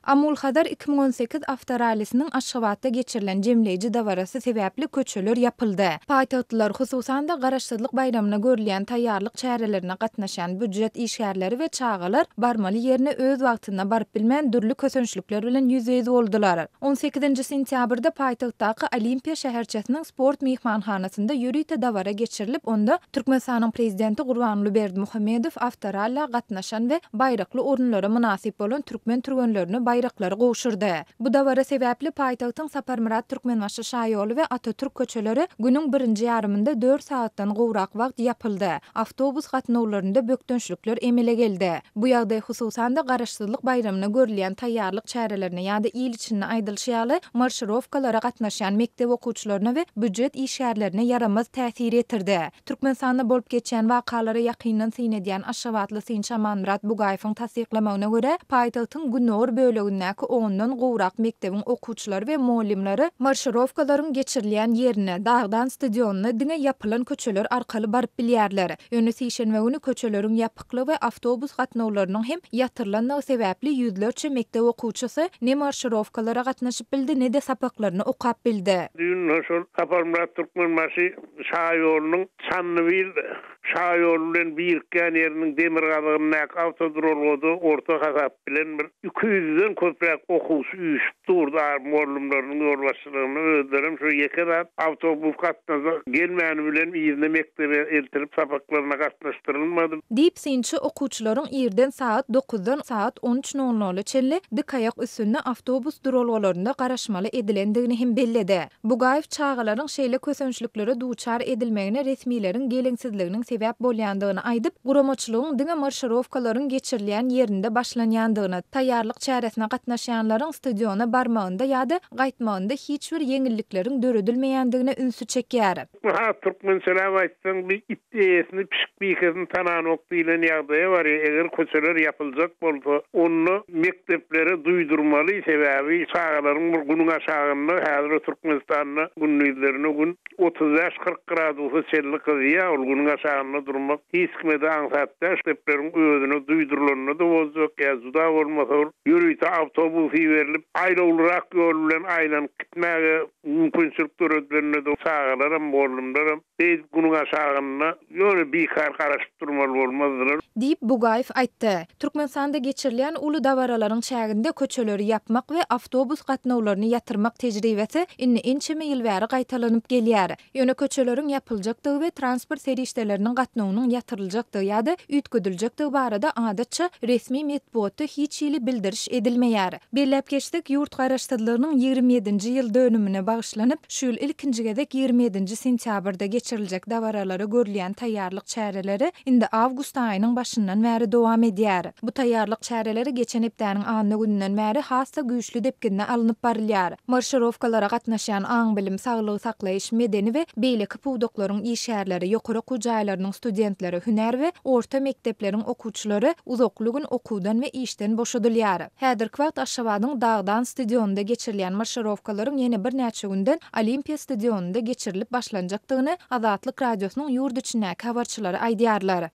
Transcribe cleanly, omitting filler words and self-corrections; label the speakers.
Speaker 1: Amul-Hazar 2018 awtorallisiniň Aşgabatda geçirilen jemleýji dabarasy sebäpli köçeler ýapyldy. Paýtagtlylar, hususan-da, Garaşsyzlyk baýramyna görülýän taýýarlyk çärelerine gatnaşýan býujet işgärleri we çagalar barmaly ýerine öz wagtynda baryp bilmän, dürli kösençlikler bilen ýüzbe-ýüz boldular. On sekizinji sentýabrda paýtagtdaky Olimpiýa şäherçesiniň sport myhmanhanasynda ýörite dabara geçirilip, onda Türkmenistanyň Prezidenti Gurbanguly Berdimuhamedow awtoralla gatnaşan we baýrakly orunlara mynasyp bolan türkmen türgenlerine baýraklary gowşurdy. Bu dabara sebäpli paýtagtyň Saparmyrat Türkmenbaşy şaýoly we Atatürk köçeleri günüň birinji ýarymynda dört sagatdan gowrak wagt ýapyldy, awtobus gatnawlarynda bökdençlikler emele geldi. Bu ýagdaý hususan-da Garaşsyzlyk baýramyna görülýän taýýarlyk çärelerine ýa-da il içinde aýdylyşy ýaly, marşirowkalara gatnaşýan mekdep okuwçylaryna we býujet işgärlerine ýaramaz täsir ýetirdi. Türkmenistanda bolup geçýän wakalara ýakyndan syn edýän aşgabatly synçy Amanmyrat Bugaýewiň tassyklamagyna görä, paýtagtyň gündogar bölegindäki ondan gowrak mekdebiň okuwçylary we mugallymlary marşirowkalaryň geçirilýän ýerine, Dagdan stadionyna diňe ýapylan köçeler arkaly baryp bilýärler. Ýöne sişenbe güni köçeleriň ýapyklygy we awtobus gatnawlarynyň hem ýatyrylandygy sebäpli ýüzlerçe mekdep okuwçysy ne marşirowkalara gatnaşyp bildi, ne-de sapaklaryny okap bildi.
Speaker 2: Düýn şol Saparmyrat Türkmenbaşy şaýolunyň Çandybil şaýoly bilen birikýän ýeriniň demirgazygyndaky awtoduralgada orta hasap bilen bir iki ýüzden köpräk okuwçy üýşüp durdy, mugallymlarynyň ýolbaşçylygynda özlerem şu ýeke zat awtobus gatnasa gelmäni bilen yzyna mekdebe eltilip sapaklaryna gatnaşdyrylmady.
Speaker 1: Diýip, synçy okuwçylaryň irden sagat dokuzdan sagat on üç nol nola çenli dik aýak üstünde awtobus duralgalarynda garaşmaly edilendigini hem belledi. Bugaýew çagalaryň şeýle kösençliklere duçar edilmegine resmileriň geleňsizliginiň sebäp bolýandygyny aýdyp, guramaçylygyň diňe marşirowkalaryň geçirilýän ýerinde başlanýandygyny, taýýarlyk çäresine gatnaşýanlaryň stadiona barmagynda ýa-da gaýtmagynda hiç bir ýeňillikleriň döredilmeýändigine ünsi çekýär.
Speaker 2: Ha, türkmençeläp aýtsaň, bir it eýesini, pişik bikesini tananok diýlen ýagdaýa barýar. Eger köçeler ýapyljak bolsa, onda mekdeplere duýdurmaly, sebäbi çagalaryň bir günüň aşagynda, häzir Türkmenistanda gündizlerine gün 35-40 gradusa çenli gyzýar, ol günüň aşagynda durmak hiç kime-de aňsat däl. Mekdepleriň özüne duýdurylanda-da boljak, ýa juda bolmasa bir ýörite awtobus iberilip, aýlawlyrak ýol bilen aýlanyp gitmäge Mümkinçilik döredilende-de çagalaram, mugallymlaram beýdip günüň aşagynda ýöne bikar garaşyp durmaly bolmazdylar.
Speaker 1: Diýip, Bugaýew aýtdy. Türkmenistanda geçirilýän uly dabaralaryň çäginde köçeleri ýapmak we awtobus gatnawlaryny ýatyrmak tejribesi indi ençeme ýyl bäri gaýtalanyp gelýär. Ýöne köçeleriň ýapyljakdygy we transport serişdeleriniň gatnawynyň ýatyryljakdygy ýa-da üýtgediljekdigi barada adatça resmi metbugatda hiç hili bildiriş edilmeýär. Belläp geçsek, ýurt Garaşsyzlygynyň 27-nji ýyl dönümine bagyşlanyp, şu ýyl ilkinji gezek 27-nji sentýabrda geçiriljek dabaralara görülýän taýýarlyk çäreleri indi awgust aýynyň başyndan bäri dowam edýär. Bu taýýarlyk çäreleri geçen hepdäniň anna gününden bäri has-da güýçli depginde alnyp barylýar. Marşirowkalara gatnaşýan aň-bilim, saglygy saklaýyş, medeni we beýleki pudaklaryň işgärleri, ýokary okuw jaýlarynyň studentleri, hünär we orta mekdepleriň okuwçylary uzakly gün okuwdan we işden boşadylýar. Häzirki wagt Aşgabadyň Dagdan stadionynda geçirilýän marşirowkalaryň ýene birnäçe günden Olimpiýa stadionynda geçirilip başlanjakdygyny Azatlyk Radiosynyň ýurt içindäki habarçylary aýdýarlar.